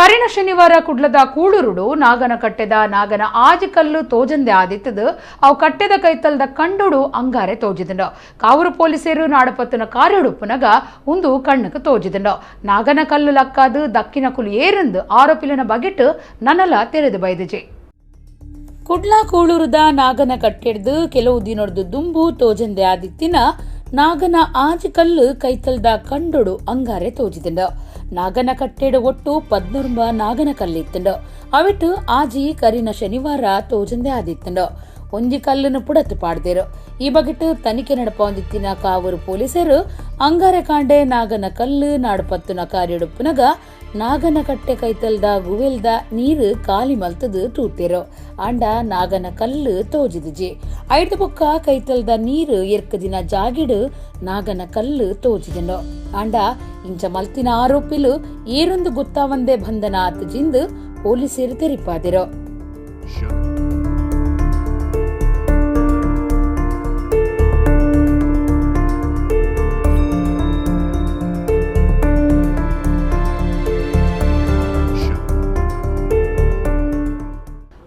ಕರಿನ ಶನಿವಾರ ಕುಡ್ಲದ ಕೂಳುರುಡು ನಾಗನ ಕಟ್ಟೆದ ನಾಗನ ಆಜಿಕಲ್ಲು ತೋಜಂದೆ ಆದಿತ್ತದು ಅವು ಕಟ್ಟೆದ ಕೈತಲ್ದ ಕಂಡುಡು ಅಂಗಾರೆ ತೋಜಿದಂಡು. ಕಾವೂರು ಪೊಲೀಸರು ನಾಡಪತ್ತನ ಕಾರ್ಯಡುಪ್ಪುನಗ ಉಂದು ಕಣ್ಣಕ್ಕೆ ತೋಜಿದಂಡು. ನಾಗನ ಕಲ್ಲು ಲಕ್ಕಾದು ದಕ್ಕಿನ ಕುಲು ಏರಂದು ಆರೋಪಿಲನ ಬಗೆಟ್ ನನಲ ತೆರೆದು ಬೈದಿಜಿ. ಕುಡ್ಲ ಕೂಳೂರುದ ನಾಗನ ಕಟ್ಟೆಡ್ದು ಕೆಲವು ದಿನೊಡ್ದು ದುಂಬು ತೋಜಂದೆ ಆದಿತ್ತಿನ ನಾಗನ ಆಜಿಕಲ್ಲು ಕೈತಲ್ದ ಕಂಡೊಡು ಅಂಗಾರೆ ತೋಜಿದಂಡು. ನಾಗನ ಕಟ್ಟೆಡು ಒಟ್ಟು 14 ನಾಗನ ಕಲ್ಲಿತ್ತಂಡು. ಅವಿಟ್ಟು ಆಜಿ ಕರಿನ ಶನಿವಾರ ತೋಜಂದೆ ಆದಿತ್ತಂಡು. ಒಂಜಿ ಕಲ್ಲನ್ನು ಪುಡತ್ತು ಪಾಡ್ದೇರು. ಈ ಬಗೆಟ್ ತನಿಖೆ ನಡಪೊಂದಿತ್ತಿನ ಕಾವೂರು ಪೊಲೀಸರು ಅಂಗಾರೆ ಕಾಂಡೆ ನಾಗನ ಕಲ್ಲು ನಾಡುಪತ್ತುನ ಕಾರ್ಯಡುಪ್ಪುನಗ ನಾಗನ ಕಟ್ಟೆ ಕೈತಲ್ದ ಗುವೆಲ್ದ ನೀರು ಖಾಲಿ ಮಲ್ತದು ತೂತೇರು. ಆಂಡ ನಾಗನ ಕಲ್ಲು ತೋಜಿದಿಜಿ. ಐದು ಬೊಕ್ಕ ಕೈತಲ್ದ ನೀರು ಎರ್ಕ ದಿನ ಜಾಗಿಡು ನಾಗನ ಕಲ್ಲು ತೋಜಿದನು. ಆಂಡ ಇಂಚ ಮಲ್ತಿನ ಆರೋಪಿಲು ಏರೊಂದು ಗೊತ್ತಾವಂದೇ ಬಂಧನ ಆತಜಿಂದು ಪೊಲೀಸರು ತೆರಿಪಾದಿರು.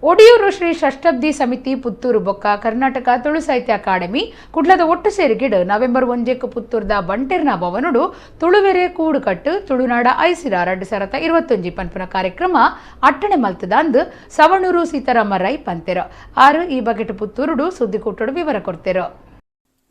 ಒಡಿಯೂರು ಶ್ರೀ ಷಷ್ಠಬ್ದಿ ಸಮಿತಿ ಪುತ್ತೂರು ಬೊಕ್ಕ ಕರ್ನಾಟಕ ತುಳು ಸಾಹಿತ್ಯ ಅಕಾಡೆಮಿ ಕುಡ್ಲದ ಒಟ್ಟು ಸೇರಿಗಿಡು ನವೆಂಬರ್ 1 ಪುತ್ತೂರ್ದ ಬಂಟೆರ್ನ ಭವನುಡು ತುಳುವೆರೆ ಕೂಡುಕಟ್ಟು ತುಳುನಾಡ ಐಸಿರ 2021 ಪನ್ಪುನ ಕಾರ್ಯಕ್ರಮ ಅಟ್ಟಣೆ ಮಲ್ತದಂದು ಸವಣೂರು ಸೀತಾರಾಮ ರೈ ಪಂತೆರು. ಆರು ಈ ಬಗೆಟ್ ಪುತ್ತೂರುಡು ಸುದ್ದಿಕೂಟಡು ವಿವರ ಕೊಡ್ತೇರು.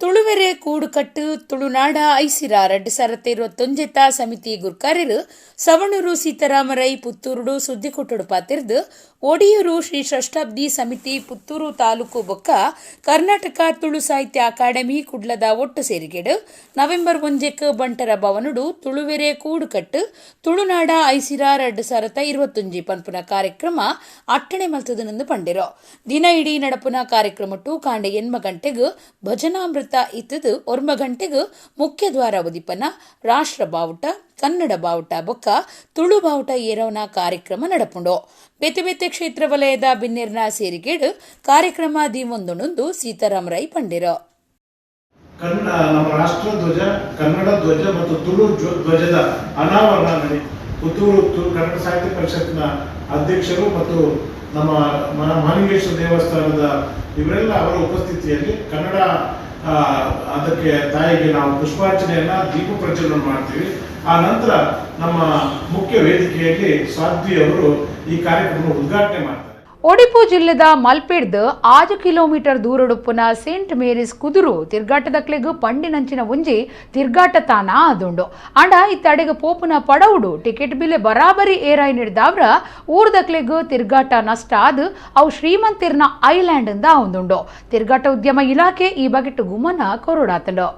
ತುಳುವೆರೆ ಕೂಡುಕಟ್ಟು ತುಳುನಾಡ ಐಸಿರ 2021 ಸಮಿತಿ ಗುರ್ಕಾರ್ಯರು ಸವಣೂರು ಸೀತಾರಾಮರೈ ಪುತ್ತೂರುಡು ಸುದ್ದಿಕೊಟ್ಟಡು ಪಾತಿರ್ದು ಒಡಿಯೂರು ಶ್ರೀ ಷಷ್ಠಾಬ್ದಿ ಸಮಿತಿ ಪುತ್ತೂರು ತಾಲೂಕು ಬೊಕ್ಕ ಕರ್ನಾಟಕ ತುಳು ಸಾಹಿತ್ಯ ಅಕಾಡೆಮಿ ಕುಡ್ಲದ ಒಟ್ಟು ಸೇರಿಗೆಡು ನವೆಂಬರ್ 1 ಬಂಟರ ಭವನುಡು ತುಳುವೆರೆ ಕೂಡುಕಟ್ಟು ತುಳುನಾಡ ಐಸಿರ 2021 ಪನ್ಪುನ ಕಾರ್ಯಕ್ರಮ ಅಟ್ಟಣೆ ಮಲ್ತದನೆಂದು ಪಂಡಿರು. ದಿನ ಇಡೀ ನಡಪುನ ಕಾರ್ಯಕ್ರಮಟ್ಟು ಕಾಂಡೆ 8 ಗಂಟೆಗೆ ಭಜನಾಮೃತ ಇತ್ತದು 9 ಗಂಟೆಗೆ ಮುಖ್ಯ ದ್ವಾರ ಉದಿಪನ ರಾಷ್ಟ್ರ ಬಾವುಟ ಕನ್ನಡ ಬಾವುಟ ಬೊಕ್ಕ ತುಳು ಬಾವುಟ ಏರವನ ಕಾರ್ಯಕ್ರಮ ನಡಪುಂಡು. ಬೇತೆ ಬೇತೆ ಕ್ಷೇತ್ರ ವಲಯದ ಬಿನ್ನೆರ್ನ ಸೇರಿಗೇಡು ಕಾರ್ಯಕ್ರಮ ದಿವೊಂದೊಂದು ಸೀತಾರಾಮ ರೈ ಪಂಡಿರು. ನಮ್ಮ ರಾಷ್ಟ್ರ ಧ್ವಜ, ಕನ್ನಡ ಧ್ವಜ ಮತ್ತು ತುಳು ಧ್ವಜದ ಅನಾವರಣ ನಡೆಯಿತು. ಪುತ್ತೂರು ಕನ್ನಡ ಸಾಹಿತ್ಯ ಪರಿಷತ್ನ ಅಧ್ಯಕ್ಷರು ಮತ್ತು ನಮ್ಮ ಮಹಾಲಿಂಗೇಶ್ವರ ದೇವಸ್ಥಾನದ ಇವರೆಲ್ಲ ಅವರ ಉಪಸ್ಥಿತಿಯಲ್ಲಿ ಕನ್ನಡ ಅದಕ್ಕೆ ತಾಯಿಗೆ ನಾವು ಪುಷ್ಪಾರ್ಚನೆಯನ್ನ, ದೀಪ ಪ್ರಜ್ವಲನ ಮಾಡ್ತೀವಿ. ಆ ನಂತರ ನಮ್ಮ ಮುಖ್ಯ ವೇದಿಕೆಯಲ್ಲಿ ಸಾಧ್ವಿಯವರು ಈ ಕಾರ್ಯಕ್ರಮ ಉದ್ಘಾಟನೆ ಮಾಡ್ತಾರೆ. ಒಡಿಪು ಜಿಲ್ಲೆದ ಮಲ್ಪೆಡ್ದು 6 ಕಿಲೋಮೀಟರ್ ದೂರಡುಪ್ಪುನ ಸೇಂಟ್ ಮೇರಿಸ್ ಕುದುರು ತಿರ್ಗಾಟದಕ್ಲೆಗ್ ಪಂಡಿನಂಚಿನ ಒಂಜಿ ತಿರ್ಗಾಟ ತಾನ ಆದುಂಡು. ಆಂಡ ಇತ್ತಡೆಗೆ ಪೋಪುನ ಪಡವುಡು ಟಿಕೆಟ್ ಬಿಲೆ ಬರಾಬರಿ ಏರಾಯಿ ನೀಡಿದವ್ರ ಊರ್ದಕ್ಲೆಗ್ ತಿರ್ಗಾಟ ನಷ್ಟ ಆದ್ ಅವು ಶ್ರೀಮಂತಿರ್ನ ಐಲ್ಯಾಂಡ್ ಇಂದ ಆವುಂದುಂಡು. ತಿರ್ಗಾಟ ಉದ್ಯಮ ಇಲಾಖೆ ಈ ಬಗೆಟ್ ಗುಮನ ಕೊರೊಡಾತುಂಡು.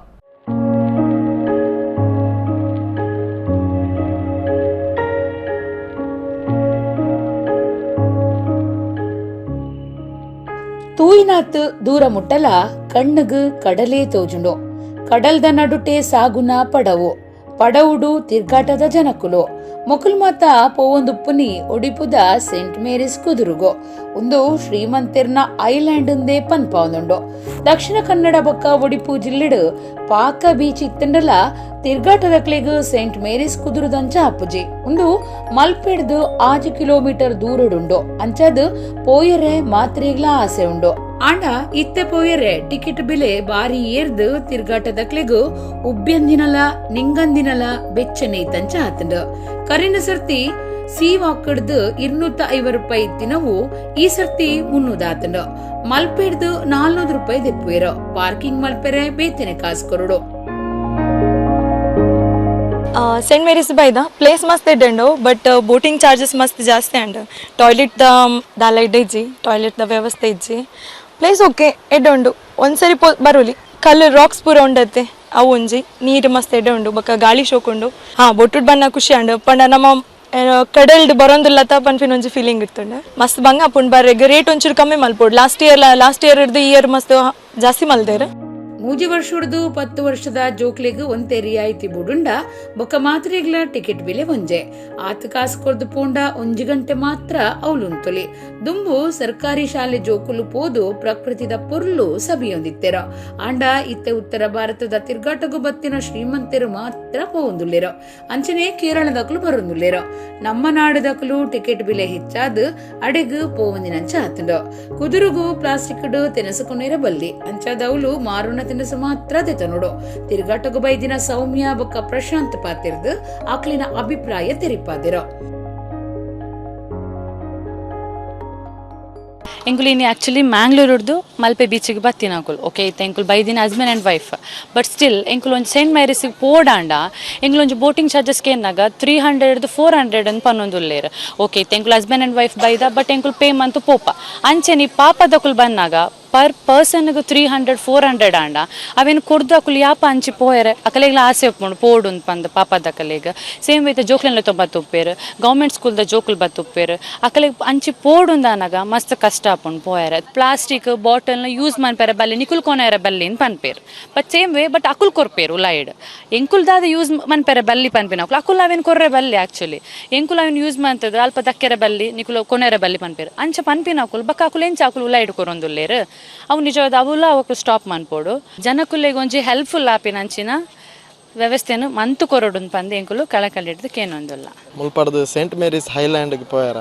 ತೂಯಿನಾತ್ ದೂರ ಮುಟ್ಟಲ ಕಣ್ಣುಗು ಕಡಲೇ ತೋಜುಂಡು. ಕಡಲ್ದ ನಡುಟೆ ಸಾಗುನ ಪಡವು ಪಡವುಡು ತಿರ್ಗಾಟದ ಜನಕುಲು ಮೊಕುಲ್ ಮಾತ ಪೋವೊಂದುಪ್ಪುನಿ ಒಡಿಪುದ ಸೇಂಟ್ ಮೇರಿಸ್ ಕುದುರುಗು ಒಂದು ಶ್ರೀಮಂತಿರ್ನ ಐಲ್ಯಾಂಡ್ ಉಂದೇ ಪನ್ಪಾವೊಂದುಂಡು. ದಕ್ಷಿಣ ಕನ್ನಡ ಬೊಕ್ಕ ಒಡಿಪು ಜಿಲ್ಲೆಡು ಪಾಕ ಬೀಚ್ ಇತ್ತಂಡಲ ತಿರ್ಗಾಟದಕ್ಲೆಗ್ ಸೇಂಟ್ ಮೇರಿಸ್ ಕುದುರುದಂಚ ಅಪ್ಪುಜಿ. ಉಂದು ಮಲ್ಪೆಡ್ದು 6 ಕಿಲೋಮೀಟರ್ ದೂರಡುಂಡು. ಅಂಚಾದ್ ಪೋಯರೆ ಮಾತ್ರೆಗ್ಲ ಆಸೆ ಉಂಡು. ಆಂಡ ಇತ್ತೆ ಪೋಯರೆ ಟಿಕೆಟ್ ಬೆಲೆ ಬಾರಿ ಏರ್ದು ತಿರ್ಗಾಟದಕ್ಲೆಗ್ ಉಬ್ಬ್ಯಂದಿನಲ ನಿಂಗಂದಿನಲ ಬೆಚ್ಚನೆ ತಂಚ ಆತಂಡು. ಕರಿನ ಸರ್ತಿ ಸೀ ವಾಕಡ್ದು 250 ರೂಪಾಯಿ ಇತ್ತಿನವು ಈ ಸರ್ತಿ 300 ಆತಂಡು. ಮಲ್ಪೆಡ್ದು 400 ರೂಪಾಯಿ ದೆಪ್ಪುವೆರು. ಪಾರ್ಕಿಂಗ್ ಮಲ್ಪೆರೆ ಬೇತನೆ ಕಾಸು ಕೊರಡು. ಸೇಂಟ್ ಮೇರಿಸ್ ಬೈದ ಪ್ಲೇಸ್ ಮಸ್ತ್ ಎಡ್ಡೆ but boating charges ಮಸ್ತ್ ಜಾಸ್ತಿ and toilet the ದಾಲ ಎಡ್ಡೆ ಇಜ್ಜಿ, ಟಾಯ್ಲೆಟ್ the ವ್ಯವಸ್ಥೆ ಇಜ್ಜಿ. ಪ್ಲೇಸ್ ಓಕೆ ಎಡ್ಡೆ ಉಂಡು. ಒಂದ್ಸರಿ ಬರೋಲಿ ಕಲ್ಲು ರಾಕ್ಸ್ ಪೂರ ಉಂಡತ್ತೆ ಅವು ಒಂಜಿ ನೀರು ಮಸ್ತ್ ಎಡ್ಡೆ ಉಂಡು ಬೊಕ್ಕ ಗಾಳಿ ಶೋಕ್ ಉಂಡು. ಹಾಂ ಬೊಟ್ಟುಡ್ ಬನ್ನ ಖುಷಿ ಅಂಡು ಪಂಡ ನಮ್ಮ ಕಡಲ್ಡ್ ಬರೋಂದುಲ್ಲತ ಪನ್ಪಿನ ಒಂಜಿ ಫೀಲಿಂಗ್ ಇರ್ತುಂಡು. ಮಸ್ತ್ ಬಂಗ ಅಪ್ಪುಂಡು ಬರ್ರೆ ರೇಟ್ ಒಂಚೂರು ಕಮ್ಮಿ ಮಲ್ಪೊಡು. ಲಾಸ್ಟ್ ಇಯರ್ ಹಿಡ್ದು ಈ ಇಯರ್ ಮಸ್ತ್ ಜಾಸ್ತಿ ಮಲ್ದೇರು. ಮೂಜಿ ವರ್ಷಡ್ದು 10 ವರ್ಷದ ಜೋಕ್ಲೆಗ್ ಒಂತೆ ರಿಯಾಯಿತಿ ಬುಡುಂಡ ಬೊಕ್ಕ ಮಾತ್ರೆಗ್ಲ ಟಿಕೆಟ್ ಬಿಲೆ ಒಂಜೆ. ಆತ್ ಕಾಸು ಕೊರ್ದು ಪೋಂಡ 1 ಗಂಟೆ ಮಾತ್ರ ಅವಲುಂತೊಲಿ. ದುಂಬು ಸರ್ಕಾರಿ ಶಾಲೆ ಜೋಕುಲು ಪೋದು ಪ್ರಕೃತಿದ ಪೊರ್ಲು ಸಬಿಯೊಂದಿತ್ತೆರೋ. ಆಂಡ ಇತ್ತೆ ಉತ್ತರ ಭಾರತದ ತಿರ್ಗಾಟಗು ಬತ್ತಿನ ಶ್ರೀಮಂತರು ಮಾತ್ರ ಪೋವೊಂದುಲ್ಲೆರೋ. ಅಂಚನೆ ಕೇರಳದಕಲು ಬರೊಂದುಲ್ಲೆರೋ. ನಮ್ಮ ನಾಡದಕಲು ಟಿಕೆಟ್ ಬಿಲೆ ಹೆಚ್ಚಾದ್ ಅಡೆಗ್ ಪೋವಂದಿನಂಚ ಆತುಂಡು. ಕುದುರುಗು ಪ್ಲಾಸ್ಟಿಕ್ ತೆನಸು ಕೊನೇರ ಬಲ್ಲಿ ಅಂಚಾದವ್ಲು ಮಾರುನ ತಿನಸು ಮಾತ್ರ ದೆತನೋಡು. ತಿರುಗಾಟಗು ಬೈದಿನ ಸೌಮ್ಯ ಬೊಕ್ಕ ಪ್ರಶಾಂತ್ ಪಾತಿರ್ದು ಆಕ್ಲಿನ ಅಭಿಪ್ರಾಯ ತೆರಿಪಾದಿರೋ. ಎಂಕುಲು ಇನ್ನು ಆ್ಯಕ್ಚುಲಿ ಮ್ಯಾಂಗ್ಳೂರ್ದು ಮಲ್ಪೆ ಬೀಚಿಗೆ ಬತ್ತಿನಕುಲು. ಓಕೆ, ಇತ್ತೆ ಎಂಕುಲು ಬೈದಿನ husband and wife, but still ಎಂಕುಲು ಒಂಜಿ ಸೈಂಟ್ ಮ್ಯಾರೀಸಿಗೆ ಪೋಡಾಂಡ ಎಂಕುಲು ಒಂಜಿ ಬೋಟಿಂಗ್ ಚಾರ್ಜಸ್ ಕೇನ್ನಾಗ 300 400 ಅಂತ ಪನ್ನೊಂದುಲ್ಲೇರು. ಓಕೆ, ಇತ್ತೆ ಎಂಕುಲು ಹಸ್ಬೆಂಡ್ ಆ್ಯಂಡ್ ವೈಫ್ ಬೈದ, ಬಟ್ ಎಂಕುಲು ಪೇ ಮಂತು ಪೋಪ. ಅಂಚೆನಿ ಪಾಪದಕುಲು ಬಂದಾಗ ಪರ್ ಪರ್ಸನ್ಗೆ 300 400 ಆಂಡ ಅವೇನು ಕೊಡ್ದು ಅಕುಲು ಯಾಪ ಅಂಚಿ ಪೋಯರೆ ಅಕಲೆಗ್ಲ ಆಸೆ ಉಪ್ಪುಂಡು ಪೋಡು ಪಂದ್ ಪಾಪದಕಲೆಗ್. ಸೇಮ್ ವಿತ್ ಜೋಕ್ಲೆನ್ಲ ಬತ್ತುಪ್ಪೇರು, ಗೌರ್ಮೆಂಟ್ ಸ್ಕೂಲ್ದ ಜೋಕುಲು ಬತ್ತುಪ್ಪೇರು, ಅಕಲೆಗ್ ಅಂಚಿ ಪೋಡುಂದಾನಾಗ ಮಸ್ತ್ ಕಷ್ಟ ಆಪುಂಡು ಪೋಯರೆ. ಪ್ಲಾಸ್ಟಿಕ್ ಬಾಟಲ್ನ ಯೂಸ್ ಮನ್ಪೆರೆ ಬಲ್ಲಿ, ನಿಕುಲ್ ಕೊನೆಯರ ಬಲ್ಲಿ ಅಂತ ಪನ್ಪೇರು. ಬಟ್ ಸೇಮ್ ವೇ ಬಟ್ ಅಕುಲ್ ಕೊರ್ಪೇರು ಉಲಾಯಿಡ್. ಎಂಕುಲ್ ದಾದ ಯೂಸ್ ಮನ್ಪೆರೆ ಬಲ್ಲಿ ಪನ್ಪಿನ ಅಕುಲು ಅಕುಲ್ ಅವೇನು ಕೊರ್ರೆ ಬಲ್ಲಿ. ಆ್ಯಕ್ಚುಲಿ ಎಂಕುಲ್ ಅವೇನು ಯೂಸ್ ಮಂತದ ಅಲ್ಪ ದಕ್ಕೆರೆ ಬಲ್ಲಿ, ನಿಕುಲು ಕೊನೆಯರ ಬಲ್ಲಿ ಪನ್ಪೇರು. ಅಂಚ ಪನ್ಪಿನ ಅಕುಲು ಬಕ್ಕ ಅಕುಲು ಎಂಚ ಅಕುಲು ಉಲಾಯಿಡ್ ಕೊರೊಂದುಲ್ಲೇರು. ಅವು ನಿಜವಾದ ಅವುಲ ಅವಕು ಸ್ಟಾಪ್ ಮನ್ಪೋಡು. ಜನಕುಲೆಗ್ ಒಂಜಿ ಹೆಲ್ಪ್ಫುಲ್ ಆಪಿನ ಅಂಚಿನ ವ್ಯವಸ್ಥೆನು ಮಂತು ಕೊರೊಡು ಪಂದ್ ಎಂಕುಲು ಕಳಕಳಿಡ್ದು ಕೇನೊಂದುಲ್ಲ. ಮುಲ್ಪಡ್ದು ಸೆಂಟ್ ಮೇರೀಸ್ ಹೈಲ್ಯಾಂಡ್ಗೆ ಪೋಯಾರ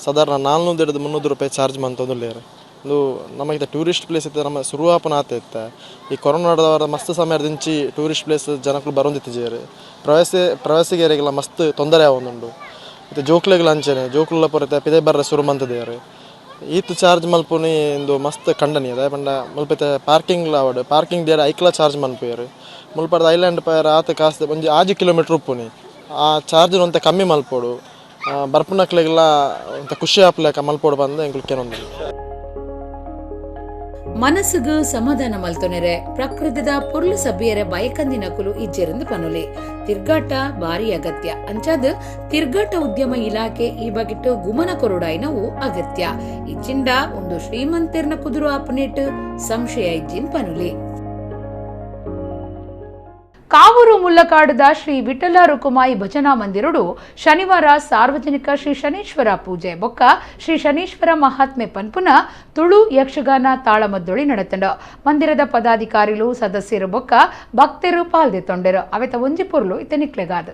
ಸಾಧಾರಣ 400 300 ರೂಪಾಯಿ ಚಾರ್ಜ್ ಮಂತೊಂದುಲ್ಲೇರು. ಇದು ನಮಗೆ ಟೂರಿಸ್ಟ್ ಪ್ಲೇಸ್ ಇತ್ತು, ನಮ್ಮ ಸುರುವಾಪನ ಆತ ಇತ್ತ. ಈ ಕೊರೋನಾದವರ ಮಸ್ತ್ ಸಮಯದಿಂಚಿ ಟೂರಿಸ್ಟ್ ಪ್ಲೇಸ್ ಜನಕ್ಕಳು ಬರೋಂದಿತ್ತಿಜೇರು. ಪ್ರವಾಸಿಗರಿಗೆಲ್ಲ ಮಸ್ತ್ ತೊಂದರೆ ಆವೊಂದುಂಡು. ಮತ್ತು ಜೋಕ್ಲೆಗ್ಲ ಅಂಚನೆ ಜೋಕುಲ ಪೊರತೆ ಪಿದೆ ಬರ್ರೆ ಸುರು ಮಂತದೇರು. ಈತ್ ಚಾರ್ಜ್ ಮಲ್ಪುನಿ ಇಂದು ಮಸ್ತ್ ಖಂಡನೀಯ. ದಾಯೆ ಪಂಡ ಮುಲ್ಪತೆ ಪಾರ್ಕಿಂಗ್ ಆವಡ್, ಪಾರ್ಕಿಂಗ್ ದೇರ ಐಕ್ಲ ಚಾರ್ಜ್ ಮನ್ಪುವೆರ್. ಮುಲ್ಪದ ಐಲ್ಯಾಂಡ್ ಪೋಯರ ಆತ ಕಾಸ್ ಒಂಜಿ 6 ಕಿಲೋಮೀಟರ್ ಉಪ್ಪುನಿ. ಆ ಚಾರ್ಜ್ ಒಂತೆ ಕಮ್ಮಿ ಮಲ್ಪೊಡು, ಬರ್ಪುನಕ್ಲೆಗ್ಲ ಒಂತೆ ಖುಷಿ ಆಪುಲೆಕ ಮಲ್ಪೊಡು ಪಂದ್ ಎಂಕುಲು ಕೇನೊಂದುಲ್ಲ. ಮನಸ್ಸುಗು ಸಮಾಧಾನ ಮಲ್ತೊನೆರೆ ಪ್ರಕೃತಿದ ಪೊರ್ಲು ಸಭೆಯರ ಬಯಕಂದಿನಕುಲು ಇಜ್ಜೆರಂದು ಪನುಲೆ. ತಿರ್ಗಾಟ ಭಾರಿ ಅಗತ್ಯ. ಅಂಚಾದ ತಿರ್ಗಾಟ ಉದ್ಯಮ ಇಲಾಖೆ ಈ ಬಗೆಟ್ ಗುಮನ ಕೊರೊಡಾಯಿನವು ಅಗತ್ಯ. ಇಚ್ಚಿಂಡ ಒಂದು ಶ್ರೀಮಂತೆರ್ನ ಕುದುರು ಆಪನೇಟ್ ಸಂಶಯ ಇಜ್ಜಿನ್ ಪನುಲೆ. ಕಾವೂರು ಮುಲ್ಲಕಾಡುದ ಶ್ರೀ ವಿಠಲ ರುಕುಮಾಯಿ ಭಜನಾ ಮಂದಿರಡು ಶನಿವಾರ ಸಾರ್ವಜನಿಕ ಶ್ರೀ ಶನೀಶ್ವರ ಪೂಜೆ ಬೊಕ್ಕ ಶ್ರೀ ಶನೀಶ್ವರ ಮಹಾತ್ಮೆ ಪನ್ಪುನ ತುಳು ಯಕ್ಷಗಾನ ತಾಳಮದ್ದೊಳಿ ನಡೆತಂಡ. ಮಂದಿರದ ಪದಾಧಿಕಾರಿಗಳು, ಸದಸ್ಯರು ಬೊಕ್ಕ ಭಕ್ತರು ಪಾಲ್ದೆ ತೊಂಡೆರು. ಅವೆತ ಒಂಜಿ ಪೊರ್ಲು ಇತ್ತ ನಿಕ್ಲೆಗಾದ.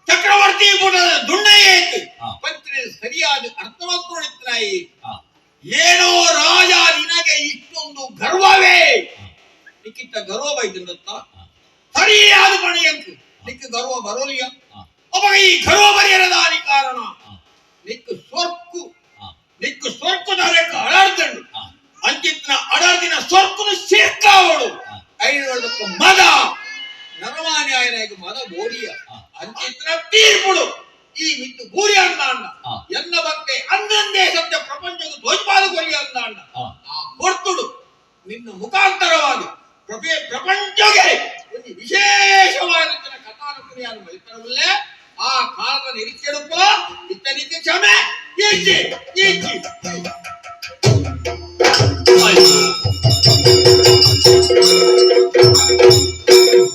ಚಕ್ರವರ್ತಿ ದುಣ್ಣೆಯೇತು ಪಂತ್ರಿ ಸರಿಯಾದ ಅರ್ಥವಂತುಳಿತ್ನಾಯಿ. ಏನೋ ರಾಜ ನಿನಗೆ ಇಷ್ಟೊಂದು ಗರ್ವವೇ? ನಿಕ್ಕಿತ್ತ ಗರ್ವ ಬೈತಂದತ್ತ ಸರಿಯಾದ ಪಣಿಯಂಕ್ ನಿಕ್ಕ ಗರ್ವ ಬರೋಲಿಯ. ಅವಾಗ ಈ ಗರ್ವ ಬರೆಯರದಾನಿ ಕಾರಣ ನಿಕ್ಕು ಸೊರ್ಕು, ನಿಕ್ಕು ಸೊರ್ಕು ದಾರಕ್ಕೆ ಅಳಾಡ್ತಂಡು ಅಂಚಿತ್ನ ಅಡರ್ದಿನ ಸೊರ್ಕುನು ಸೇರ್ಕಾವಳು ಐನೋದಕ್ಕೆ ಮದ ನರಮಾನಿ ಆಯನಾಗ ಮದ ಬೋಡಿಯ ಅಂಚಿತ್ನ ತೀರ್ಪುಡು ಈ ಮಿತ್ತು ಬೂರಿ ಅಂದಾಂಡ ಎನ್ನ ಭಕ್ತೆ ಅಂದಂದೇ ಸತ್ಯ ಪ್ರಪಂಚಕ್ಕೆ ಧ್ವಜಪಾದ ಕೊರಿಯ ಅಂದಾಂಡ. ಆ ಕೊರ್ತುಡು ನಿನ್ನ ಮುಖಾಂತರವಾದ ಪ್ರಪಂಚಕ್ಕೆ ಒಂದು ವಿಶೇಷವಾದ ಕಥಾನುಕುರಿಯನ್ನು ಬಲಿತರವಲ್ಲೇ. ಆ ಕಾಲದ ನಿರೀಕ್ಷೆಡುಪ್ಪ ಇತ್ತನಿಕ್ಕೆ ಕ್ಷಮೆ ಈಚಿ ಈಚಿ.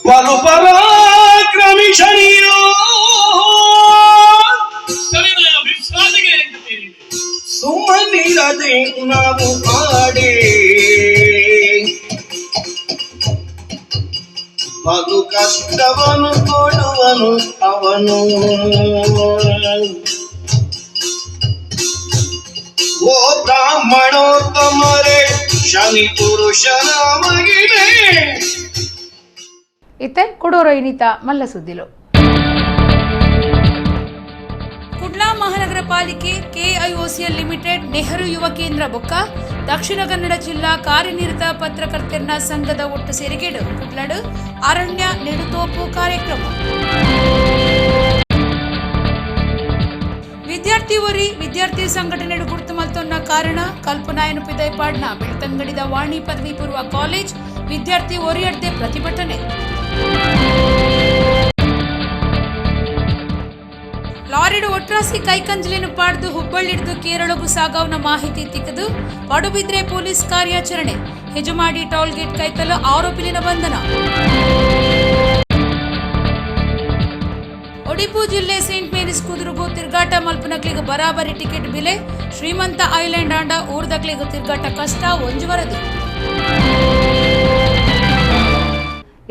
ಬಲು ಪರಾಕ್ರಮಿ ಶನಿಯೋ ಸುಮ್ಮನಿರದೆ ನಾವು ಆಡೆ ಬಲು ಕಷ್ಟವನ್ನು ಕೊಡುವನು ಅವನು. ಓ ಬ್ರಾಹ್ಮಣೋತ್ತಮರೇ ಶನಿ ಪುರುಷನ ಮಹಿಮೆ. ಇತ್ತೆ ಕೊಡೋರ ಇನಿತ ಮಲ್ಲ ಸುದ್ದಿಲು. ಕುಡ್ಲಾ ಮಹಾನಗರ ಪಾಲಿಕೆ ಕೆಐಒಸಿಎಲ್ ಲಿಮಿಟೆಡ್ ನೆಹರು ಯುವ ಕೇಂದ್ರ ಬೊಕ್ಕ ದಕ್ಷಿಣ ಕನ್ನಡ ಜಿಲ್ಲಾ ಕಾರ್ಯನಿರತ ಪತ್ರಕರ್ತರನ ಸಂಘದ ಒಟ್ಟು ಸೇರಿಗೆಡು ಕುಡ್ಲಡು ಅರಣ್ಯ ನೆಡುತೋಪು ಕಾರ್ಯಕ್ರಮ. ವಿದ್ಯಾರ್ಥಿ ವರಿ ವಿದ್ಯಾರ್ಥಿ ಸಂಘಟನೆ ಗುರುತು ಮಲ್ತೊನ್ನ ಕಾರಣ ಕಲ್ಪನಾಯನು ಪಿದೈಪಾಡ್ನ ಬೆಳ್ತಂಗಡಿದ ವಾಣಿ ಪದವಿ ಪೂರ್ವ ಕಾಲೇಜ್ ವಿದ್ಯಾರ್ಥಿ ಒರಿಯಡ್ದೆ ಪ್ರತಿಭಟನೆ. ಲಾರಿಡು ಒಟ್ರಾಸಿ ಕೈಕಂಜಲಿನ ಪಾಡ್ದು ಹುಬ್ಬಳ್ಳಿಡ್ದು ಕೇರಳಗು ಸಾಗವನ ಮಾಹಿತಿ ತಿಕ್ಕದು ಪಡುಬಿದ್ರೆ ಪೊಲೀಸ್ ಕಾರ್ಯಾಚರಣೆ. ಹೆಜಮಾಡಿ ಟೋಲ್ ಗೇಟ್ ಕೈತಲ ಆರೋಪಿಲಿನ ಬಂಧನ. ಒಡಿಪು ಜಿಲ್ಲೆ ಸೇಂಟ್ ಮೇರಿಸ್ ಕುದುರುಗು ತಿರ್ಗಾಟ ಮಲ್ಪನಕ್ಲಿಗೆ ಬರಾಬರಿ ಟಿಕೆಟ್ ಬೆಲೆ. ಶ್ರೀಮಂತ ಐಲ್ಯಾಂಡ್ ಆಂಡ ಊರ್ದಕ್ಲಿಗೆ ತಿರ್ಗಾಟ ಕಷ್ಟ ಒಂಜು ವರದಿ.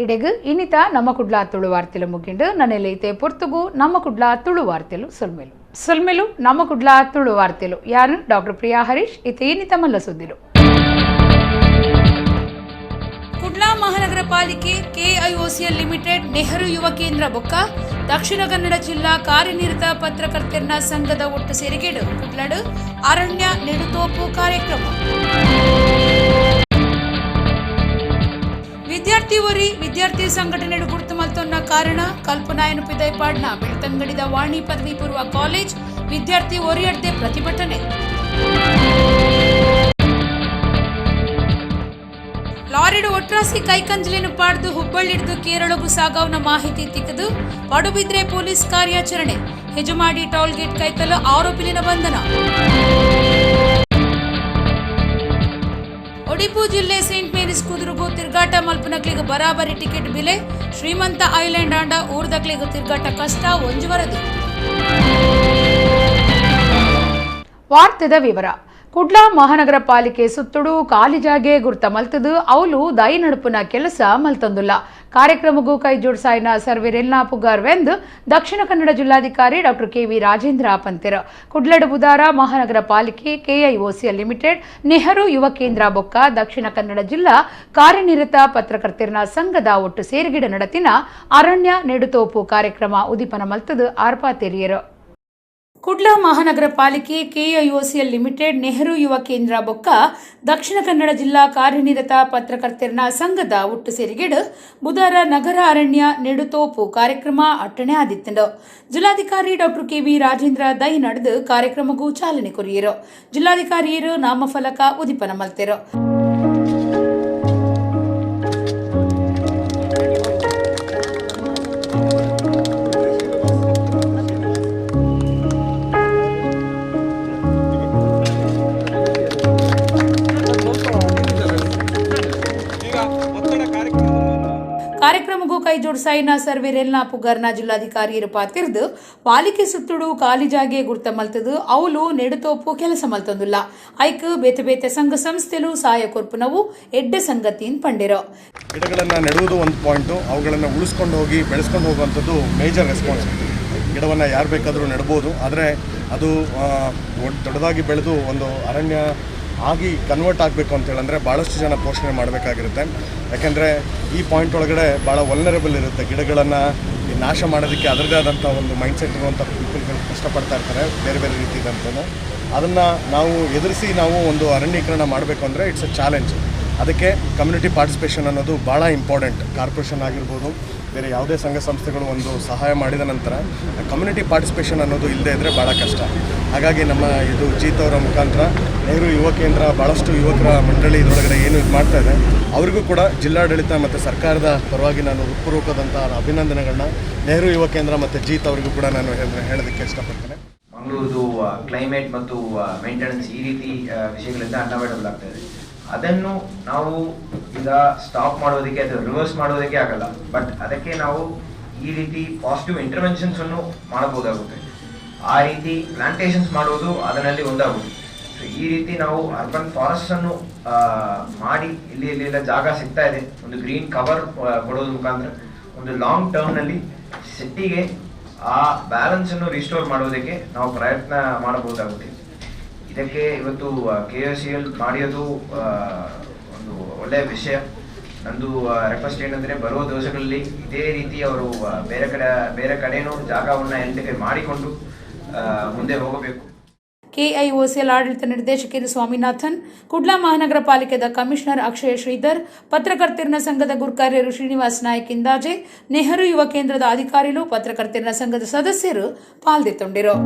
ಇಡೆಗ್ ಇನಿತ ನಮ್ಮ ಕುಡ್ಲ ತುಳು ವಾರ್ತೆಲು ಮುಗಿಂಡು ನನೆಲೈತೆ ಪೊರ್ತುಗು ನಮ್ಮ ಕುಡ್ಲ ತುಳು ವಾರ್ತೆಲು ಸೊಲ್ಮೆಲು ಸೊಲ್ಮೆಲು ನಮ್ಮ ಕುಡ್ಲ ತುಳು ವಾರ್ತೆಲು ಯಾರು ಡಾಕ್ಟರ್ ಪ್ರಿಯಾ ಹರೀಶ್ ಇತ ಇನಿತ ಮಲ್ಲ ಸುದ್ದಿಲು. ಕುಡ್ಲ ಮಹಾನಗರ ಪಾಲಿಕೆ ಕೆಐಒಸಿಎಲ್ ಲಿಮಿಟೆಡ್ ನೆಹರು ಯುವ ಕೇಂದ್ರ ಬೊಕ್ಕ ದಕ್ಷಿಣ ಕನ್ನಡ ಜಿಲ್ಲಾ ಕಾರ್ಯನಿರತ ಪತ್ರಕರ್ತರ ಸಂಘದ ಒಟ್ಟು ಸೇರಿಗೆಡು ಕುಡ್ಲಡು ಅರಣ್ಯ ನೆಡುತೋಪು ಕಾರ್ಯಕ್ರಮ. ವಿದ್ಯಾರ್ಥಿ ಒರಿ ವಿದ್ಯಾರ್ಥಿ ಸಂಘಟನೆ ಗುರುತು ಮಲ್ತೊನ್ನ ಕಾರಣ ಕಲ್ಪನಾಯನು ಪಿದೈಪಾಡ್ನ ಬೆಳ್ತಂಗಡಿದ ವಾಣಿ ಪದವಿ ಪೂರ್ವ ಕಾಲೇಜ್ ವಿದ್ಯಾರ್ಥಿ ಒರಿಯಡ್ದೆ ಪ್ರತಿಭಟನೆ. ಲಾರಿಡು ಒಟ್ರಾಸಿ ಕೈಕಂಜಲಿನ ಪಾಡ್ದು ಹುಬ್ಬಳ್ಳಿಡ್ದು ಕೇರಳಗು ಸಾಗವನ ಮಾಹಿತಿ ತಿಕ್ಕದು ಪಡುಬಿದ್ರೆ ಪೊಲೀಸ್ ಕಾರ್ಯಾಚರಣೆ. ಹೆಜಮಾಡಿ ಟೋಲ್ ಗೇಟ್ ಕೈತಲ ಆರೋಪಿಲಿನ ಬಂಧನ. ಒಡಿಪು ಜಿಲ್ಲೆ ಸೇಂಟ್ ಮೇರಿಸ್ ಕುದುರುಗು ತಿರ್ಗಾಟ ಮಲ್ಪನಕ್ಲಿಗೆ ಬರಾಬರಿ ಟಿಕೆಟ್ ಬೆಲೆ. ಶ್ರೀಮಂತ ಐಲ್ಯಾಂಡ್ ಆಂಡ ಊರ್ದಕ್ಲಿಗೆ ತಿರ್ಗಾಟ ಕಷ್ಟ ಒಂಜು ವರದಿ. ವಾರ್ತೆದ ವಿವರ. ಕುಡ್ಲ ಮಹಾನಗರ ಪಾಲಿಕೆ ಸುತ್ತುಡು ಖಾಲಿ ಜಾಗೆ ಗುರ್ತ ಮಲ್ತದು ಅವಲು ದೈ ನಡುಪುನ ಕೆಲಸ ಮಲ್ತಂದುಲ್ಲ. ಕಾರ್ಯಕ್ರಮಗೂ ಕೈ ಜೋಡಿಸಾಯಿನ ಸರ್ವೆರೆಲ್ನಾ ಪುಗಾರ್ವೆಂದು ದಕ್ಷಿಣ ಕನ್ನಡ ಜಿಲ್ಲಾಧಿಕಾರಿ ಡಾಕ್ಟರ್ ಕೆವಿ ರಾಜೇಂದ್ರ ಪಂತೆರ. ಕುಡ್ಲಡು ಬುಧಾರ ಮಹಾನಗರ ಪಾಲಿಕೆ ಕೆಐಒಸಿಎಲ್ ಲಿಮಿಟೆಡ್ ನೆಹರು ಯುವ ಕೇಂದ್ರ ಬೊಕ್ಕ ದಕ್ಷಿಣ ಕನ್ನಡ ಜಿಲ್ಲಾ ಕಾರ್ಯನಿರತ ಪತ್ರಕರ್ತರ ಸಂಘದ ಒಟ್ಟು ಸೇರಿಗಿಡ ನಡತಿನ ಅರಣ್ಯ ನೆಡುತೋಪು ಕಾರ್ಯಕ್ರಮ ಉದೀಪನ ಮಲ್ತದು ಆರ್ಪಾತೆರಿಯರು. ಕುಡ್ಲ ಮಹಾನಗರ ಪಾಲಿಕೆ ಕೆಐಒಸಿಎಲ್ ಲಿಮಿಟೆಡ್ ನೆಹರು ಯುವ ಕೇಂದ್ರ ಬೊಕ್ಕ ದಕ್ಷಿಣ ಕನ್ನಡ ಜಿಲ್ಲಾ ಕಾರ್ಯನಿರತ ಪತ್ರಕರ್ತರ ಸಂಘದ ಒಟ್ಟು ಸೇರಿಗೆಡು ಬುಧವಾರ ನಗರ ಅರಣ್ಯ ನೆಡುತೋಪು ಕಾರ್ಯಕ್ರಮ ಅಟ್ಟಣೆ ಆದಿತ್ತಂಡು. ಜಿಲ್ಲಾಧಿಕಾರಿ ಡಾಕ್ಟರ್ ಕೆವಿ ರಾಜೇಂದ್ರ ದೈ ನಡೆದು ಕಾರ್ಯಕ್ರಮಕ್ಕೂ ಚಾಲನೆ ಕೊರಿಯರು. ಜಿಲ್ಲಾಧಿಕಾರಿಯರು ನಾಮಫಲಕ ಉದಿಪನ ಮಲ್ತೆರು. ಕಾರ್ಯಕ್ರಮಕ್ಕೂ ಕೈ ಜೋಡಿಸಾಯಿನ ಸರ್ವೆರೆಲ್ನ ಪುಗರ್ನ ಜಿಲ್ಲಾಧಿಕಾರಿಯರು ಪಾತಿರ್ದು ಪಾಲಿಕೆ ಸುತ್ತುಡು ಖಾಲಿ ಜಾಗೆ ಗುರ್ತ ಮಲ್ತದು ಅವಲು ನೆಡುತೋಪು ಕೆಲಸ ಮಲ್ತಂದುಲ್ಲ. ಐಕ್ ಬೇತೆ ಬೇತೆ ಸಂಘ ಸಂಸ್ಥೆಲು ಸಹಾಯ ಕೊರ್ಪುನವು ಎಡ್ಡೆ ಸಂಗತಿನ್ ಪಂಡಿರೋ. ಗಿಡಗಳನ್ನು ನೆಡುವುದು ಒಂದು ಪಾಯಿಂಟು, ಅವುಗಳನ್ನು ಉಳಿಸ್ಕೊಂಡು ಹೋಗಿ ಬೆಳೆಸ್ಕೊಂಡು ಹೋಗುವಂಥದ್ದು ಮೇಜರ್ ರೆಸ್ಪಾನ್ಸಿಬಿಲಿಟಿ. ಗಿಡವನ್ನು ಯಾರು ಬೇಕಾದರೂ ನೆಡ್ಬೋದು, ಆದರೆ ಅದು ದೊಡ್ಡದಾಗಿ ಬೆಳೆದು ಒಂದು ಅರಣ್ಯ ಆಗಿ ಕನ್ವರ್ಟ್ ಆಗಬೇಕು ಅಂತೇಳಂದರೆ ಭಾಳಷ್ಟು ಜನ ಪೋಷಣೆ ಮಾಡಬೇಕಾಗಿರುತ್ತೆ. ಯಾಕೆಂದರೆ ಈ ಪಾಯಿಂಟ್ ಒಳಗಡೆ ಭಾಳ ವಲ್ನರೇಬಲ್ ಇರುತ್ತೆ. ಗಿಡಗಳನ್ನು ನಾಶ ಮಾಡೋದಕ್ಕೆ ಅದರದ್ದೇ ಆದಂಥ ಒಂದು ಮೈಂಡ್ಸೆಟ್ ಇರುವಂಥ ಪೀಪಲ್ಗಳು ಕಷ್ಟಪಡ್ತಾ ಇರ್ತಾರೆ ಬೇರೆ ಬೇರೆ ರೀತಿದಂತೂ. ಅದನ್ನು ನಾವು ಎದುರಿಸಿ ನಾವು ಒಂದು ಅರಣ್ಯೀಕರಣ ಮಾಡಬೇಕು ಅಂದರೆ it's a challenge. ಅದಕ್ಕೆ ಕಮ್ಯುನಿಟಿ ಪಾರ್ಟಿಸಿಪೇಷನ್ ಅನ್ನೋದು ಭಾಳ ಇಂಪಾರ್ಟೆಂಟ್. ಕಾರ್ಪೊರೇಷನ್ ಆಗಿರ್ಬೋದು, ಬೇರೆ ಯಾವುದೇ ಸಂಘ ಸಂಸ್ಥೆಗಳು ಒಂದು ಸಹಾಯ ಮಾಡಿದ ನಂತರ ಕಮ್ಯುನಿಟಿ ಪಾರ್ಟಿಸಿಪೇಷನ್ ಅನ್ನೋದು ಇಲ್ಲದೇ ಇದ್ದರೆ ಭಾಳ ಕಷ್ಟ. ಹಾಗಾಗಿ ನಮ್ಮ ಇದು ಜೀತ್ ಅವರ ಮುಖಾಂತರ ನೆಹರು ಯುವ ಕೇಂದ್ರ ಭಾಳಷ್ಟು ಯುವಕರ ಮಂಡಳಿ ಇದರೊಳಗಡೆ ಏನು ಇದು ಮಾಡ್ತಾ ಇದೆ, ಅವರಿಗೂ ಕೂಡ ಜಿಲ್ಲಾಡಳಿತ ಮತ್ತು ಸರ್ಕಾರದ ಪರವಾಗಿ ನಾನು ಹೃತ್ಪೂರ್ವಕದಂಥ ಅಭಿನಂದನೆಗಳನ್ನ ನೆಹರು ಯುವ ಕೇಂದ್ರ ಮತ್ತು ಜೀತ್ ಅವರಿಗೂ ಕೂಡ ನಾನು ಹೇಳೋದಕ್ಕೆ ಇಷ್ಟಪಡ್ತೇನೆ. ಮಂಗಳೂರದು ಕ್ಲೈಮೇಟ್ ಮತ್ತು ಮೇಂಟೆನೆನ್ಸ್ ಈ ರೀತಿ ವಿಷಯಗಳಿಂದ ಅನ್ಅವಾಯ್ಡಬಲ್ ಆಗ್ತಾ ಇದೆ. ಅದನ್ನು ನಾವು ಈಗ ಸ್ಟಾಪ್ ಮಾಡೋದಕ್ಕೆ ಅಥವಾ ರಿವರ್ಸ್ ಮಾಡೋದಕ್ಕೆ ಆಗಲ್ಲ. ಬಟ್ ಅದಕ್ಕೆ ನಾವು ಈ ರೀತಿ ಪಾಸಿಟಿವ್ ಇಂಟರ್ವೆನ್ಷನ್ಸನ್ನು ಮಾಡಬಹುದಾಗುತ್ತೆ. ಆ ರೀತಿ ಪ್ಲಾಂಟೇಶನ್ಸ್ ಮಾಡೋದು ಅದರಲ್ಲಿ ಒಂದಾಗುತ್ತೆ. ಸೊ ಈ ರೀತಿ ನಾವು ಅರ್ಬನ್ ಫಾರೆಸ್ಟನ್ನು ಮಾಡಿ ಇಲ್ಲಿ ಇಲ್ಲೆಲ್ಲ ಜಾಗ ಸಿಗ್ತಾ ಇದೆ, ಒಂದು ಗ್ರೀನ್ ಕವರ್ ಕೊಡೋದ್ರ ಮುಖಾಂತರ ಒಂದು ಲಾಂಗ್ ಟರ್ಮ್ನಲ್ಲಿ ಸಿಟಿಗೆ ಆ ಬ್ಯಾಲೆನ್ಸನ್ನು ರಿಸ್ಟೋರ್ ಮಾಡೋದಕ್ಕೆ ನಾವು ಪ್ರಯತ್ನ ಮಾಡಬಹುದಾಗುತ್ತೆ. ಇದಕ್ಕೆ ಇವತ್ತು KOCL ಮಾಡಿರೋದು ಒಂದು ಒಳ್ಳೆಯ ವಿಷಯ. ನಂದು ರಿಕ್ವೆಸ್ಟ್ ಏನಂದರೆ, ಬರುವ ದಿವಸಗಳಲ್ಲಿ ಇದೇ ರೀತಿ ಅವರು ಬೇರೆ ಕಡೆನೂ ಜಾಗವನ್ನು ಐಡೆಂಟಿಫೈ ಮಾಡಿಕೊಂಡು ಮುಂದೆ ಹೋಗಬೇಕು. ಕೆಐಒಸಿಎಲ್ ಆಡಳಿತ ನಿರ್ದೇಶಕರು ಸ್ವಾಮಿನಾಥನ್, ಕುಡ್ಲ ಮಹಾನಗರ ಪಾಲಿಕೆದ ಕಮಿಷನರ್ ಅಕ್ಷಯ ಶ್ರೀಧರ್, ಪತ್ರಕರ್ತರ ಸಂಘದ ಗುರ್ಕಾರ್ಯರು ಶ್ರೀನಿವಾಸ್ ನಾಯಕ್ ಇಂದಾಜೆ, ನೆಹರು ಯುವ ಕೇಂದ್ರದ ಅಧಿಕಾರಿಗಳು, ಪತ್ರಕರ್ತರ ಸಂಘದ ಸದಸ್ಯರು ಪಾಲ್ದೆತ್ತೊಂಡಿರು.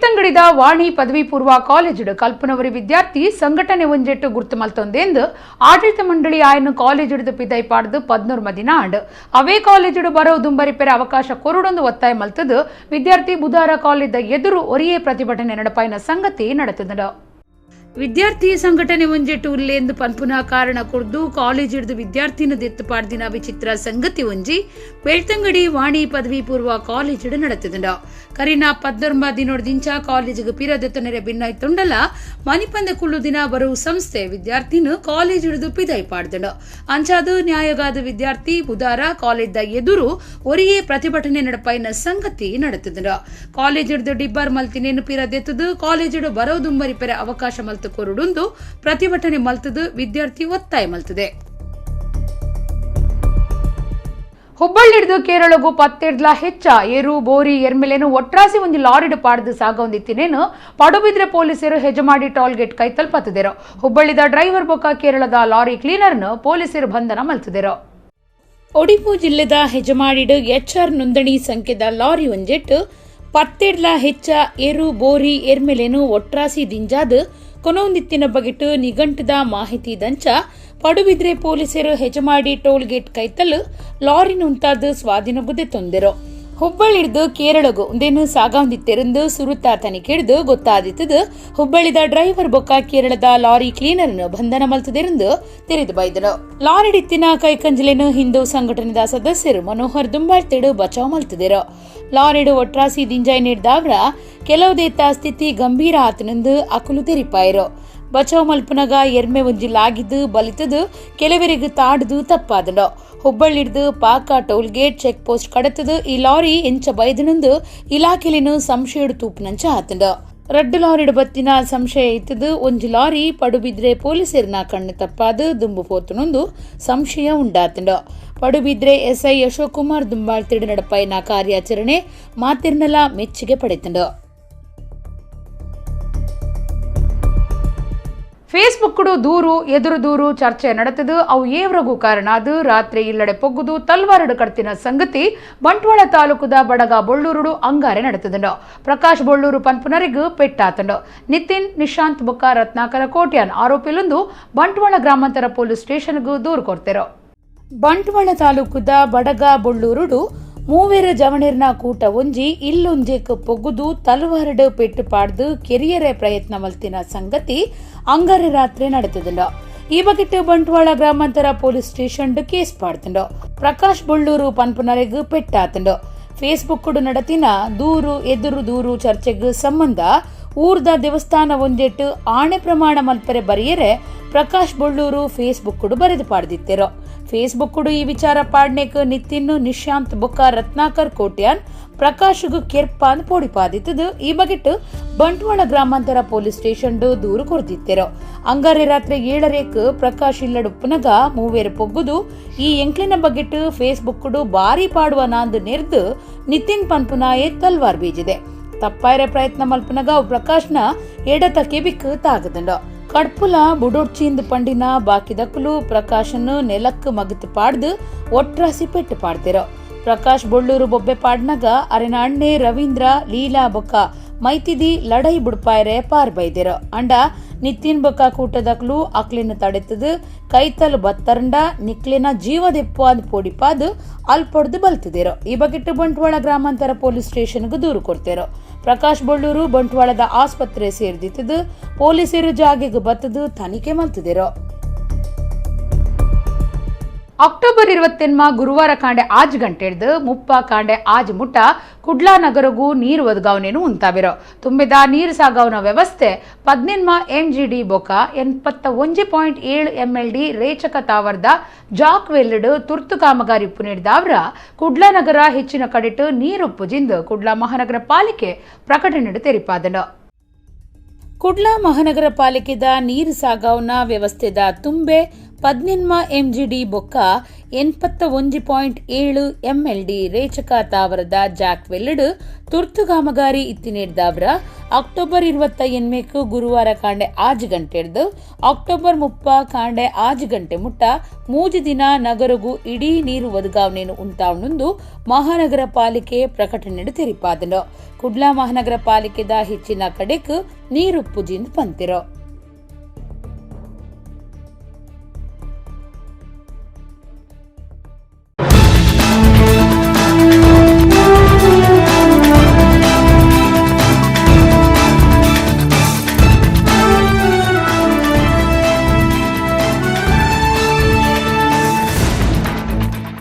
ಬೆಳ್ತಂಗಡಿದ ವಾಣಿ ಪದವಿ ಪೂರ್ವ ಕಾಲೇಜು ಕಲ್ಪನವರಿ ವಿದ್ಯಾರ್ಥಿ ಸಂಘಟನೆ ಒಂಜೆಟ್ಟು ಗುರ್ತು ಮಲ್ತೊಂದೆಂದು ಆಡಳಿತ ಮಂಡಳಿ ಆಯನು ಕಾಲೇಜುಡ್ದು ಪಿದೈ ಪಾಡ್ದು 14 ದಿನ ಆಂಡ್. ಅವೇ ಕಾಲೇಜುಡು ಬರೋ ದುಂಬರಿಪೆರ ಅವಕಾಶ ಕೊರುಡೊಂದು ಒತ್ತಾಯ ಮಲ್ತದು ವಿದ್ಯಾರ್ಥಿ ಬುಧಾರ ಕಾಲೇಜದ ಎದುರು ಒರಿಯೇ ಪ್ರತಿಭಟನೆ ನಡಪಾಯಿನ ಸಂಗತಿ ನಡೆತದ. ವಿದ್ಯಾರ್ಥಿ ಸಂಘಟನೆ ಒಂಜೆಟ್ಟು ಉಲ್ಲೇಂದು ಪನ್ಪುನ ಕಾರಣ ಕೊರ್ದು ಕಾಲೇಜ್ ಹಿಡಿದು ವಿದ್ಯಾರ್ಥಿನ ದೆತ್ತು ಪಾಡ್ದಿನ ವಿಚಿತ್ರ ಸಂಗತಿ ಒಂಜಿ ಬೆಳ್ತಂಗಡಿ ವಾಣಿ ಪದವಿ ಪೂರ್ವ ಕಾಲೇಜಿಡು ನಡೆತದ. ಕರಿನ 14 ದಿನೋಡ್ದಿಂಚ ಕಾಲೇಜಿಗೆ ಪಿರದೆತ್ತನೆರೆ ಭಿನ್ನಾಯ್ತುಂಡಲ ಮನಿಪಂದ ಕುಳ್ಳು ದಿನ ಬರುವ ಸಂಸ್ಥೆ ವಿದ್ಯಾರ್ಥಿನ ಕಾಲೇಜ್ ಹಿಡಿದು ಪಿದೈ ಪಾಡ್ದನು. ಅಂಚಾದು ನ್ಯಾಯಗಾದ ವಿದ್ಯಾರ್ಥಿ ಬುಧಾರ ಕಾಲೇಜ್ದ ಎದುರು ಒರಿಯೇ ಪ್ರತಿಭಟನೆ ನಡಪಾಯಿನ ಸಂಗತಿ ನಡೆತದ. ಕಾಲೇಜ್ ಹಿಡಿದು ಡಿಬ್ಬಾರ್ ಮಲ್ತಿನೇನು ಪಿರದೆತ್ತದು ಕಾಲೇಜಿಡು ಬರೋದುಂಬರಿ ಪೆರೆ ಅವಕಾಶ ಮಲ್ತು ಕೊರುಡುಂದು ಪ್ರತಿಭಟನೆ ಮಲ್ತದು ವಿದ್ಯಾರ್ಥಿ ಒತ್ತಾಯ ಮಲ್ತದೆ. ಹುಬ್ಬಳ್ಳಿಡ್ದು ಕೇರಳಗು 10 ಹೆಚ್ಚ ಏರು ಬೋರಿ ಎರ್ಮೆಲೇನು ಒಟ್ರಾಸಿ ಒಂದು ಲಾರಿಡು ಪಾಡ್ದು ಸಾಗೊಂದಿತ್ತಿನೇನು ಪಡುಬಿದ್ರೆ ಪೊಲೀಸರು ಹೆಜಮಾಡಿ ಟೋಲ್ ಗೇಟ್ ಕೈ ತಲುಪತ್ತಿದರು. ಹುಬ್ಬಳ್ಳಿದ ಡ್ರೈವರ್ ಬೊಕ್ಕ ಕೇರಳದ ಲಾರಿ ಕ್ಲೀನರ್ನು ಪೊಲೀಸರು ಬಂಧನ ಮಲ್ತಿದರು. ಒಡಿಪು ಜಿಲ್ಲೆದ ಹೆಜಮಾಡಿಡು ಎಚ್ಆರ್ ನೋಂದಣಿ ಸಂಖ್ಯೆದ ಲಾರಿ ಒಂಜೆಟ್ಟು 10 ಹೆಚ್ಚ ಏರು ಬೋರಿ ಎರ್ಮೆಲೇನು ಒಟ್ರಾಸಿ ದಿಂಜಾದು ಕೊನೊಂದಿತ್ತಿನ ಬಗೆಟು ನಿಘಂಟದ ಮಾಹಿತಿ ದಂಚ ಪಡುಬಿದ್ರೆ ಪೊಲೀಸರು ಹೆಜಮಾಡಿ ಟೋಲ್ ಗೇಟ್ ಕೈತಲು ಲಾರಿ ನುಂತಾದ ಸ್ವಾಧೀನಗುದೆ ತೊಂದರು. ಹುಬ್ಬಳ್ಳಿಡ್ದು ಕೇರಳಗು ಒಂದೇನು ಸಾಗಾವಂದಿತ್ತೆರಂದು ಸುರುತ ತನಿಖೆಡ್ದು ಗೊತ್ತಾದಿತ್ತದು ಹುಬ್ಬಳ್ಳಿದ ಡ್ರೈವರ್ ಬೊಕ್ಕ ಕೇರಳದ ಲಾರಿ ಕ್ಲೀನರ್ನು ಬಂಧನ ಮಲ್ತದೆರಂದು ತೆರೆದು ಬೈದನು. ಲಾರಿಡಿತ್ತಿನ ಕೈಕಂಜಲೇನು ಹಿಂದೂ ಸಂಘಟನೆದ ಸದಸ್ಯರು ಮನೋಹರ್ ದುಂಬಾಳ್ತೆಡು ಬಚಾವ್ ಮಲ್ತದಿರು. ಲಾರಿಡು ಒಟ್ರಾಸಿ ದಿಂಜಾಯ್ ನೀಡ್ದಾವ್ರ ಕೆಲವುದೇತ ಸ್ಥಿತಿ ಗಂಭೀರ ಆತನೆಂದು ಅಕುಲು ತೆರಿಪಾಯರು. ಬಚಾವ್ ಮಲ್ಪನಗ ಎರ್ಮೆ ಒಂಜಿ ಲಾಗಿದ್ದು ಬಲಿತದು ಕೆಲವರಿಗೆ ತಾಡುದು ತಪ್ಪಾದನು. ಹುಬ್ಬಳ್ಳಿಡ್ದು ಪಾಕ ಟೋಲ್ ಗೇಟ್ ಚೆಕ್ ಪೋಸ್ಟ್ ಕಡತದು ಈ ಲಾರಿ ಎಂಚ ಬೈದನಂದು ಇಲಾಖೆಲಿನ ಸಂಶಯಡು ತೂಪುನಂಚ ಆತಂಡು. ರಡ್ಡು ಲಾರಿಡು ಬತ್ತಿನ ಸಂಶಯ ಇತ್ತದು ಒಂಜಿ ಲಾರಿ ಪಡುಬಿದ್ರೆ ಪೊಲೀಸರಿನ ಕಣ್ಣು ತಪ್ಪಾದು ದುಂಬು ಪೋತುನೊಂದು ಸಂಶಯ ಉಂಡಾತಂಡು. ಪಡುಬಿದ್ರೆ ಎಸ್ಐ ಅಶೋಕ್ ಕುಮಾರ್ ದುಂಬಾಳ್ ತಿಡು ನಡಪಾಯಿನ ಕಾರ್ಯಾಚರಣೆ ಮಾತಿರ್ನಲ ಮೆಚ್ಚುಗೆ ಪಡೆತಂಡು. ಫೇಸ್ಬುಕ್ ದೂರು ಎದುರು ದೂರು ಚರ್ಚೆ ನಡೆತದು ಅವು ಏವ್ರಗೂ ಕಾರಣ ಅದು ರಾತ್ರಿ ಇಲ್ಲಡೆ ಪೊಗ್ಗುದು ತಲ್ವಾರಡು ಕಡ್ತಿನ ಸಂಗತಿ ಬಂಟ್ವಾಳ ತಾಲೂಕುದ ಬಡಗ ಬೊಳ್ಳೂರುಡು ಅಂಗಾರೆ ನಡೆತದಂಡು. ಪ್ರಕಾಶ್ ಬೊಳ್ಳೂರು ಪನ್ಪುನರಿಗೂ ಪೆಟ್ಟಾತಂಡು. ನಿತಿನ್ ನಿಶಾಂತ್ ಬೊಕ್ಕ ರತ್ನಾಕರ ಕೋಟ್ಯಾನ್ ಆರೋಪಿಲೊಂದು ಬಂಟ್ವಾಳ ಗ್ರಾಮಾಂತರ ಪೊಲೀಸ್ ಸ್ಟೇಷನ್ಗೂ ದೂರು ಕೊಡ್ತಿರೋ. ಬಂಟ್ವಾಳ ತಾಲೂಕುದ ಬಡಗ ಬೊಳ್ಳೂರುಡು ಮೂವೆರ ಜವಣೆರ್ನ ಕೂಟ ಒಂಜಿ ಇಲ್ಲೊಂಜೆಕ್ ಪೊಗ್ಗುದು ತಲವಾರಡು ಪೆಟ್ಟು ಪಾಡ್ದು ಕೆರಿಯರೆ ಪ್ರಯತ್ನ ಮಲ್ತಿನ ಸಂಗತಿ ಅಂಗಾರೆ ರಾತ್ರಿ ನಡೆತದಂಡ. ಈ ಬಗೆಟ್ ಬಂಟ್ವಾಳ ಗ್ರಾಮಾಂತರ ಪೊಲೀಸ್ ಸ್ಟೇಷನ್ ಕೇಸ್ ಪಾಡ್ತಂಡು. ಪ್ರಕಾಶ್ ಬೊಳ್ಳೂರು ಪನ್ಪುನರೆಗ್ ಪೆಟ್ಟಾತಂಡು. ಫೇಸ್ಬುಕ್ ನಡತಿನ ದೂರು ಎದುರು ದೂರು ಚರ್ಚೆಗ್ ಸಂಬಂಧ ಊರ್ದ ದೇವಸ್ಥಾನ ಒಂಜೆಟ್ಟು ಆಣೆ ಪ್ರಮಾಣ ಮಲ್ಪರೆ ಬರಿಯರೆ ಪ್ರಕಾಶ್ ಬೊಳ್ಳೂರು ಫೇಸ್ಬುಕ್ ಬರೆದು ಪಾಡ್ದಿತ್ತಿರೋ. ಫೇಸ್ಬುಕ್ ಈ ವಿಚಾರ ಪಾಡ್ನೆಕ್ ನಿತಿನ್ ನಿಶಾಂತ್ ಬೊಕ್ಕ ರತ್ನಾಕರ್ ಕೋಟ್ಯಾನ್ ಪ್ರಕಾಶ್ಗ್ ಕೆರ್ಪಾನ್ ಪೋಡಿಪಾದಿತ್ತದು. ಈ ಬಗೆಟ್ ಬಂಟ್ವಾಳ ಗ್ರಾಮಾಂತರ ಪೊಲೀಸ್ ಸ್ಟೇಷನ್ ದೂರು ಕೊರ್ದಿತ್ತಿರೋ. ಅಂಗಾರೆ ರಾತ್ರಿ 7:00 ಪ್ರಕಾಶ್ ಇಲ್ಲಡುಪ್ಪನಗ ಮೂವೇರು ಪೊಗ್ಗುದು ಈ ಎಂಕ್ಲಿನ ಬಗೆಟ್ ಫೇಸ್ಬುಕ್ ಬಾರಿ ಪಾಡುವ ನಾಂದು ನೆರ್ದು ನಿತಿನ್ ಪನ್ಪುನಾಯೆ ತಲ್ವಾರ್ ಬೀಜಿದೆ. ತಪ್ಪಾಯರೆ ಪ್ರಯತ್ನ ಮಲ್ಪನಗ ಪ್ರಕಾಶ್ನ ಎಡತ ಕೆಬಿಕ್ ತಾಗದಂಡ. ಕಡ್ಪುಲ ಬುಡೊಡ್ಚಿಂದ್ ಪಂಡಿನ ಬಾಕಿದಕ್ಕಲು ಪ್ರಕಾಶನ್ನು ನೆಲಕ್ ಮಗತ್ ಪಾಡ್ದು ಒಟ್ರಾಸಿ ಪೆಟ್ಟು ಪಾಡ್ತಿರೋ. ಪ್ರಕಾಶ್ ಬೊಳ್ಳೂರು ಬೊಬ್ಬೆ ಪಾಡ್ನಗ ಅರೆನ ಅಣ್ಣೆ ರವೀಂದ್ರ ಲೀಲಾ ಬೊಕ್ಕ ಮೈತಿದಿ ಲಡೈ ಬುಡ್ಪಾಯರೆ ಪಾರ್ ಬೈದಿರೋ. ಅಂಡ ನಿತಿನ್ ಬೊಕ್ಕ ಕೂಟದಕ್ಲು ಅಕ್ಲಿನ ತಡೆತದು ಕೈತಲ್ ಬತ್ತರಂಡ ನಿಕ್ಲಿನ ಜೀವದೆಪ್ಪು ಪೋಡಿಪಾದು ಅಲ್ಪೊಡ್ದು ಬಲ್ತಿದಿರೋ. ಈ ಬಗೆಟ್ ಬಂಟ್ವಾಳ ಗ್ರಾಮಾಂತರ ಪೊಲೀಸ್ ಸ್ಟೇಷನ್ಗೆ ದೂರು ಕೊಡ್ತಿರೋ. ಪ್ರಕಾಶ್ ಬೊಳ್ಳೂರು ಬಂಟ್ವಾಳದ ಆಸ್ಪತ್ರೆ ಸೇರ್ದಿತ್ತದು ಪೊಲೀಸರು ಜಾಗೆಗೆ ಬತ್ತದು ತನಿಖೆ ಮಲ್ತಿದಿರೋ. ಅಕ್ಟೋಬರ್ 28 ಗುರುವಾರ ಕಾಂಡೆ 5 ಗಂಟೆ ಹಿಡಿದು 30 ಕಾಂಡೆ 5 ಮುಟ್ಟ ಕುಡ್ಲಾ ನಗರಗೂ ನೀರು ಒದಗಾವನೇನು ಉಂತಾವಿರೋ. ತುಂಬಿದ ನೀರು ಸಾಗಾವನ ವ್ಯವಸ್ಥೆ 18 MGD ಬೊಕ 81.7 MLD ರೇಚಕ ತಾವರ್ದ ಜಾಕ್ ವೆಲ್ಡ್ ತುರ್ತು ಕಾಮಗಾರಿ ಉಪ್ಪು ನೀಡಿದವರ ಕುಡ್ಲಾ ನಗರ ಹೆಚ್ಚಿನ ಕಡೆಟು ನೀರುಪ್ಪುಜಿಂದು ಕುಡ್ಲಾ ಮಹಾನಗರ ಪಾಲಿಕೆ ಪ್ರಕಟಣೆ ತೆರಿಪಾದನು. ಕುಡ್ಲಾ ಮಹಾನಗರ ಪಾಲಿಕೆದ ನೀರು ಸಾಗಾವನ ವ್ಯವಸ್ಥೆದ ತುಂಬೆ 18 ಎಂಜಿಡಿ ಬೊಕ್ಕ 81.7 ಎಂಎಲ್ಡಿ ರೇಚಕ ತಾವರದ ಜಾಕ್ವೆಲ್ಡ್ ತುರ್ತು ಕಾಮಗಾರಿ ಇತ್ತಿನೇಡ್ದಾವ್ರ ಅಕ್ಟೋಬರ್ 28 ಗುರುವಾರ ಕಾಂಡೆ 6 ಗಂಟೆಡ್ದು ಅಕ್ಟೋಬರ್ 30 ಕಾಂಡೆ 6 ಗಂಟೆ ಮುಟ್ಟ 3 ದಿನ ನಗರಗು ಇಡೀ ನೀರು ಒದಗಾವಣೆಯನ್ನು ಉಂಟಾವಣೆಂದು ಮಹಾನಗರ ಪಾಲಿಕೆ ಪ್ರಕಟಣೆ ತೆರಿಪಾದನು. ಕುಡ್ಲಾ ಮಹಾನಗರ ಪಾಲಿಕೆದ ಹೆಚ್ಚಿನ ಕಡೆಕ್ ನೀರು ಪುಜಿಂದ್ ಪಂತಿರೋ.